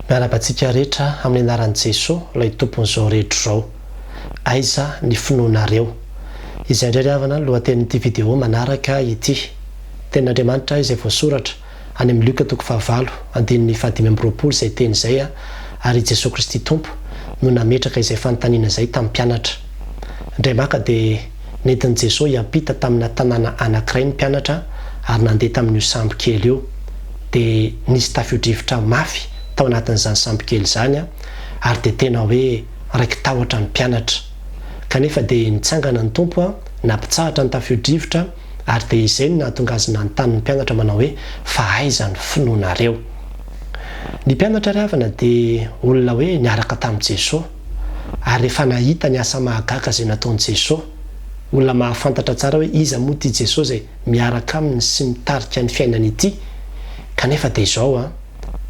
Miarahaba antsika rehetra amin'ny anaran'i Jesoa ilay Tompon'izao rehetra izao. Aiza ny finoanareo? Izay indray ry havana ny lohatenin'ity video manaraka ity. Tenin'Andriamanitra izay voasoratra any amin'ny Lioka toko fahavalo andininy fahadimy amby 20 izay teny izay ary i Jesoa Kristy Tompo no nametraka izay fanontaniana izay tamin'ny mpianatra. Indray maka dia nentin'i Jesoa hiampita tamina tanàna anankiray ny mpianatra ary nandeha tamin'io sambo kely io. Dia nisy tafio-drivotra mafy tao anatin'izany sambo kely izany ary dia tena hoe raiki-tahotra ny mpianatra. Kanefa dia nitsangana ny Tompo nampitsahatra ny tafio-drivotra ary dia izay no nahatonga Azy nanontany ny mpianatra manao hoe, Fa aiza ny finoanareo? Ny mpianatra ry havana dia olona hoe niaraka tamin'i Jesoa ary efa nahita ny asa mahagaga izay nataon'i Jesoa. Olona mahafantatra tsara hoe iza moa ity Jesoa izay miaraka aminy sy mitarika ny fiainany ity. Kanefa dia izao an,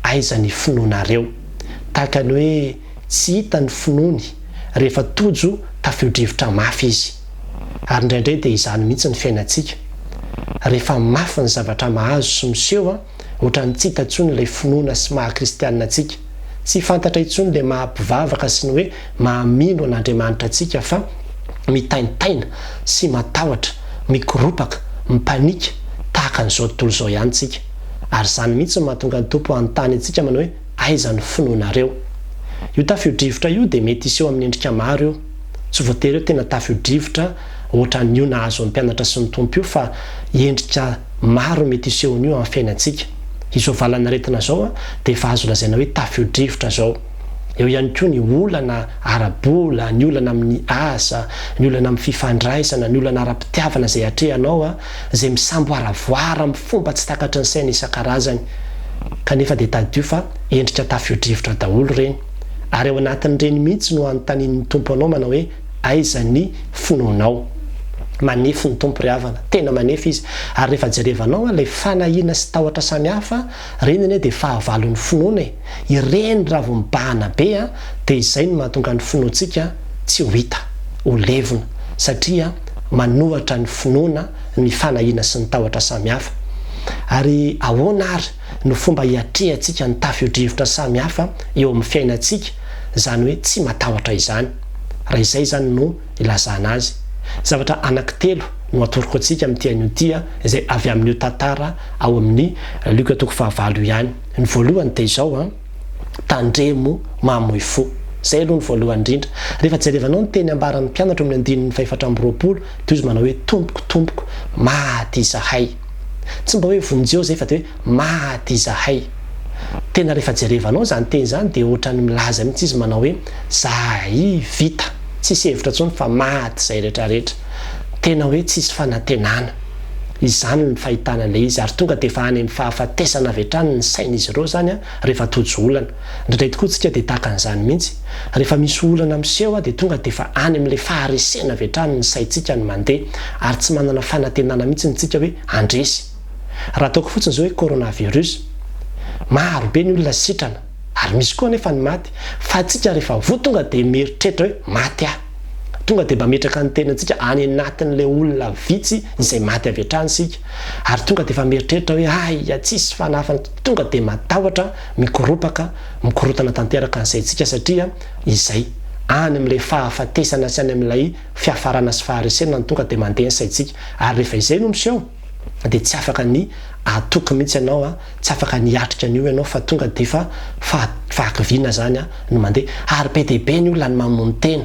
aiza ny finoanareo? Tahaka ny hoe tsy hita ny finoany rehefa tojo tafio-drivotra mafy izy. Ary indraindray dia izany mihitsy ny fiainantsika. Rehefa mafy ny zavatra mahazo sy miseho an, ohatran'ny tsy hita intsony ilay finoana sy maha kristianina antsika. Tsy fantatra intsony ilay maha mpivavaka sy ny hoe maha mino an'Andriamanitra antsika fa mitaintaina sy matahotra, mikoropaka, mipanika tahaka an'izao tontolo izao ihany tsika. Ary izany mihitsy no mahatonga ny Tompo hanontany antsika manao hoe aiza ny finoanareo? Io tafio-drivotra io dia mety hiseho amin'ny endrika maro io. Tsy voatery hoe tena tafio-drivotra ohatran'io nahazo ny mpianatra sy ny Tompo io fa endrika maro mety hisehoan'io amin'ny fiainantsika. Izao valan'aretina izao dia efa azo lazaina hoe tafio-drivotra izao. Eo ihany koa ny olana ara-bola, ny olana amin'ny asa, ny olana amin'ny fifandraisana, ny olana ara-pitiavana izay atrehanao, izay misamboaravoara amin'ny fomba tsy takatry ny saina isan-karazany. Kanefa dia tadidio fa endrika tafio-drivotra daholo ireny. Ary ao anatin'ireny mihitsy no anontanian'ny Tompo anao manao hoe, Aiza ny finoanao? Manefy ny Tompo ry havana, tena manefy Izy. Ary rehefa jerevanao ilay fanahiana sy tahotra samihafa, ireny anie dia fahavalon'ny finoana e. Ireny raha vao mibahana be dia izay no mahatonga ny finoantsika tsy ho hita, ho levona, satria manohatra ny finoana ny fanahiana sy ny tahotra samihafa. Ary ahoana ary no fomba hiatrehantsika ny tafio-drivotra samihafa eo amin'ny fiainantsika, izany hoe tsy matahotra izany? Raha izay izany no ilazana azy. Zavatra anankitelo no atoroko antsika amin'ity anio ity, izay avy amin'io tantara ao amin'ny Lioka toko fahavalo io ihany. Ny voalohany dia izao an, tandremo mamoy fo. Izay aloha ny voalohany indrindra. Rehefa jerevanao ny teny ambaran'ny mpianatra eo amin'ny andininy fahefatra amby 20 dia hoy izy manao hoe, Tompoko, Tompoko, maty izahay. Tsy mba hoe vonjeo izay fa dia hoe maty izahay. Tena rehefa jerevanao izany teny izany dia ohatran'ny milaza mihitsy izy manao hoe zahay vita, tsisy hevitra intsony fa maty izay rehetra rehetra. Tena hoe tsisy fanantenana. Izany ny fahitana ilay izy ary tonga dia efa any amin'ny fahafatesana avy hatrany ny sain'izy ireo izany rehefa tojo olana. Indraindray tokoa tsika dia tahaka an'izany mihitsy. Rehefa misy olana miseho dia tonga dia efa any amin'ilay faharesena avy hatrany ny saintsika no mandeha ary tsy manana fanantenana mihitsy tsika hoe handresy. Raha ataoko fotsiny izao hoe coronavirus, maro be ny olona sitrana ary misy koa anefa ny maty fa tsika rehefa voa tonga dia mieritreritra hoe maty aho. Tonga dia mametraka ny tenantsika any anatin'ilay olona vitsy izay maty avy hatrany isika ary tonga dia efa mieritreritra hoe hay tsisy fanafana, tonga dia matahotra, mikoropaka, mikorotana tanteraka ny saintsika satria izay. Any amin'ilay fahafatesana sy any amin'ilay fiafarana sy faharesena no tonga dia mandeha ny saintsika ary rehefa izay no miseho dia tsy afaka ny hatoky mihitsy ianao an, tsy afaka ny hiatrika an'io ianao fa tonga dia efa fahakiviana izany no mandeha. Ary be dia be ny olona ny mamono tena,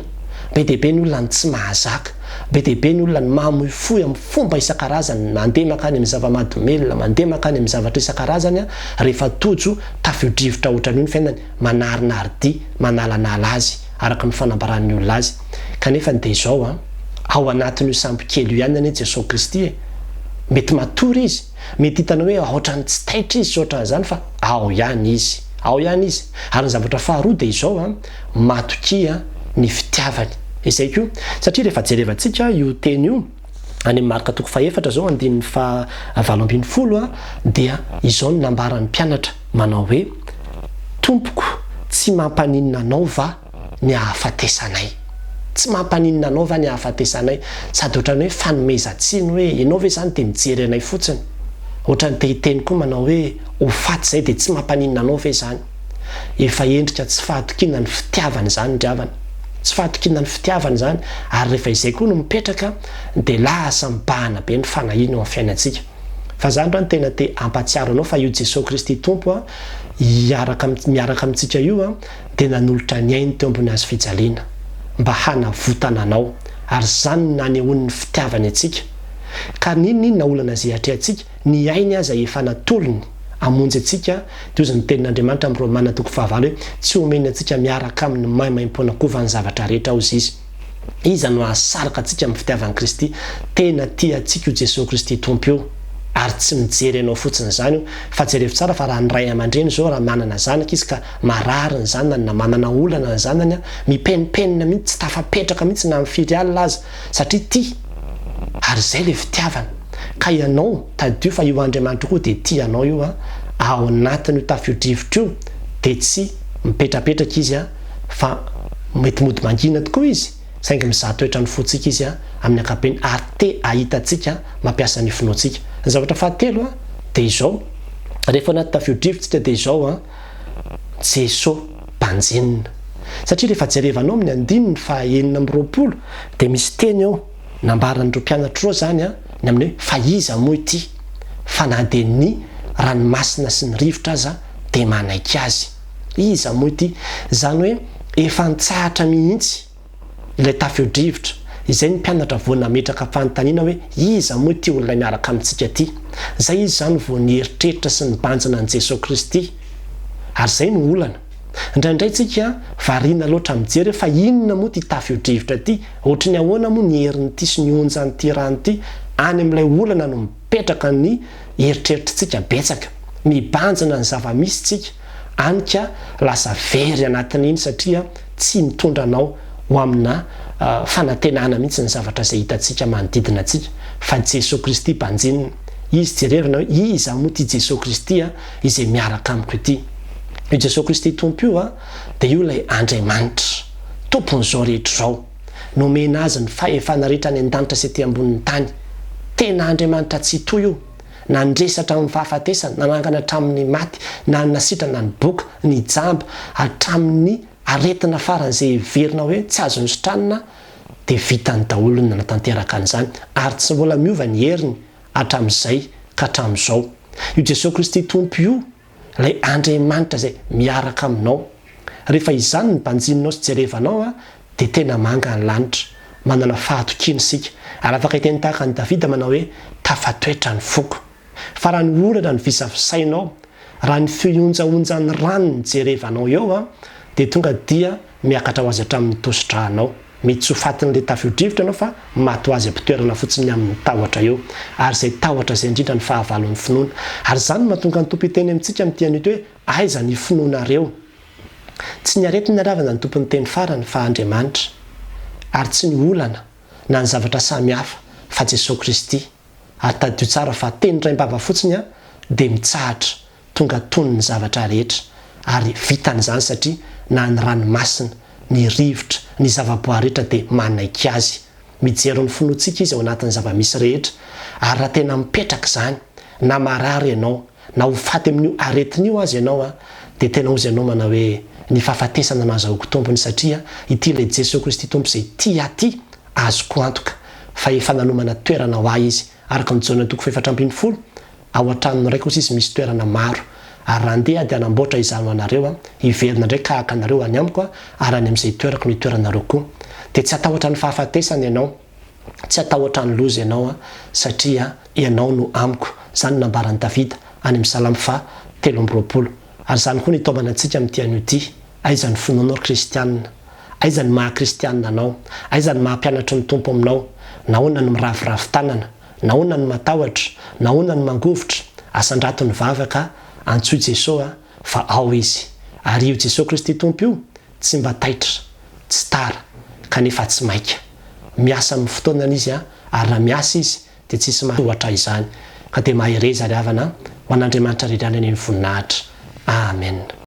be dia be ny olona ny tsy mahazaka, be dia be ny olona ny mamoy fo amin'ny fomba isan-karazany, mandeha mankany amin'ny zava-mahadomelina, mandeha mankany amin'ny zavatra isan-karazany rehefa tojo tafio-drivotra ohatran'io ny fiainany, manarinary dia, manalanala azy, araka ny fanambaran'ny olona azy. Kanefa dia izao an, ao anatin'io sambo kely io ihany anie Jesoa Kristy e! Mety matory Izy, mety hitanao hoe ohatran'ny tsy taitra Izy sy ohatran'izany fa ao ihany Izy. Ao ihany Izy. Ary ny zavatra faharoa dia izao an, matokia ny fitiavany. Izay koa, satria rehefa jerevantsika io teny io, any amin'ny Marka toko fahefatra izao andininy faha 18 dia izao no nambaran'ny mpianatra manao hoe, Tompoko, tsy mampaninona anao va ny hahafatesanay? Tsy mampaninona anao va ny hahafatesanay? Sady ohatran'ny hoe fanomezan-tsiny hoe ianao ve izany dia mijery anay fotsiny? Ohatran'ny te hiteny koa manao hoe ho faty izay dia tsy mampaninona anao ve izany? Efa endrika tsy fahatokiana ny fitiavana izany ry havana. Tsy fahatokiana ny fitiavana izany, ary rehefa izay koa no mipetraka dia lasa mibahana be ny fanahiana eo amin'ny fiainantsika. Fa za androany tena te hampatsiaro anao fa io Jesoa Kristy Tompo hiaraka miaraka amintsika io dia nanolotra ny ainy teo ambony hazo fijaliana mba hanavotana anao, ary izany no nanehoany ny fitiavany antsika. Ka n'inon'inona olana izay atrehantsika, ny ainy aza efa natolony hamonjy antsika, dia hozy ny tenin'Andriamanitra amin'ny Romana toko fahavalo hoe, tsy omeny antsika miaraka aminy maimaimpoana koa va ny zavatra rehetra hozy izy. Iza no hahasaraka antsika amin'ny fitiavan'i Kristy? Tena tia antsika io Jesoa Kristy Tompo io, ary tsy mijery anao fotsiny izany io, fa jerevo tsara fa raha ny ray aman-dreny izao raha manana zanaka izy ka marary ny zanany na manana olana ny zanany, mipenimpenina mihitsy, tsy tafapetraka mihitsy na amin'ny firy alina aza, satria tia, ary izay ilay fitiavana, ka ianao tadidio fa io Andriamanitra io koa dia tia anao io an, ao anatin'io tafio-drivotra io dia tsy mipetrapetraka izy an, fa mety mody mangina tokoa izy saingy mizaha toetra ny fontsika izy an, amin'ny ankapobeny ary te hahita antsika mampiasa ny finoantsika. Ny zavatra fahatelo an, dia izao, rehefa anaty tafio-drivotra isika dia izao an, Jeso banjinina. Satria rehefa jerevanao amin'ny andininy faha 26 dia misy teny eo nambaran'ireo mpianatra ireo izany an, ny amin'ny hoe fa iza moa ity fa na dia ny ranomasina sy ny rivotra aza dia manaiky azy. Iza moa ity? Izany hoe efa nitsahatra mihitsy. ilay tafio-drivotra, izay ny mpianatra vao nametraka fanontaniana hoe iza moa ity olona miaraka amintsika ity? Izay izy izany vao nieritreritra sy nibanjina an'i Jesoa Kristy. Ary izay no olana. Indraindray tsika variana loatra mijery hoe fa inona moa ity tafio-drivotra ity? Ohatry ny ahoana moa ny herin'ity sy ny onjan'ity rano ity? Any amin'ilay olana no mipetraka ny eritreritritsika betsaka. Mibanjina ny zava-misy tsika, any ka lasa very anatin'iny satria tsy mitondra anao ho amina fanantenana mihitsy ny zavatra izay hitantsika manodidina antsika fa Jesoa Kristy banjinina. Izy jerevina hoe iza moa ity Jesoa Kristy izay miaraka amiko ity. Io Jesoa Kristy Tompo io dia io ilay Andriamanitra, Tompon'izao rehetra izao. Nomena Azy ny fahefana rehetra any an-danitra sy ety ambonin'ny tany. Tena Andriamanitra Tsitoha io. Nandresy hatramin'ny fahafatesana, nanangana hatramin'ny maty, nanasitrana ny boka, ny jamba, hatramin'ny aretina faran'izay heverina hoe tsy azo nositranina dia vitany daholo ny nanatanteraka an'izany ary tsy mbola miova ny heriny hatramin'izay ka hatramin'izao. Io Jesoa Kristy Tompo io ilay Andriamanitra izay miaraka aminao. Rehefa izany no banjininao sy jerevanao dia tena manga ny lanitra. Manana fahatokiana isika ary afaka hiteny tahaka an'i Davida manao hoe tafatoetra ny foko. Fa raha ny olana no visavisainao, raha ny fionjaonjan'ny rano no jerevanao eo dia tonga dia miakatra ho azy hatramin'ny tosi-drànao. Mety tsy ho fatin'ilay tafio-drivotra ianao fa maty ho azy am-pitoerana fotsiny amin'ny tahotra eo. Ary izay tahotra izay indrindra no fahavalon'ny finoana. Ary izany no mahatonga ny Tompo hiteny amintsika amin'ity anio ity hoe, Aiza ny finoanareo? Tsy ny aretina ry havana no tompon'ny teny farany fa Andriamanitra. Ary tsy ny olana na ny zavatra samihafa fa Jesoa Kristy. Ary tadidio tsara fa teny raim-bava fotsiny an dia mitsahatra, tonga tony ny zavatra rehetra. Ary vitany izany satria na ny ranomasina, ny rivotra, ny zava-boary rehetra dia manaiky Azy. Mijery ny finoantsika Izy ao anatin'ny zava-misy rehetra. Ary raha tena mipetraka izany, na marary ianao, na ho faty amin'io aretina io aza ianao an, dia tena hozy ianao manao hoe, ny fahafatesana no azahoako tombony satria ity ilay Jesoa Kristy Tompo izay tia ahy ity, azoko antoka fa efa nanomana toerana ho ahy Izy, araka ny Jaona toko faha-14, ao an-tranon'ny Ray kosa Izy misy toerana maro, ary raha handeha aho dia hanamboatra izany ho anareo aho, hiverina indray ka haka anareo any amiko aho, ary any amin'izay itoerako no hitoeranareo koa. Dia tsy hatahotra ny fahafatesana ianao. Tsy hatahotra ny loza ianao an, satria Ianao no amiko. Izany no nambaran'i Davida any amin'ny Salamo faha 23. Ary izany koa no itaomana antsika amin'ity anio ity, Aiza ny finoanao ry kristiana? Aiza ny maha kristiana anao? Aiza ny maha mpianatry ny Tompo aminao? Nahoana no miraviravy tanana? Nahoana no matahotra? Nahoana no mangovitra? Asandrato ny vavaka, antsoy Jesoa fa ao Izy. Ary io Jesoa Kristy Tompo io tsy mba taitra, tsy tara, kanefa tsy maika. Miasa amin'ny fotoanany Izy ary raha miasa Izy dia tsisy mahatohatra izany. Ka dia mahereza ry havana, ho an'Andriamanitra irery ihany anie ny voninahitra. Amen.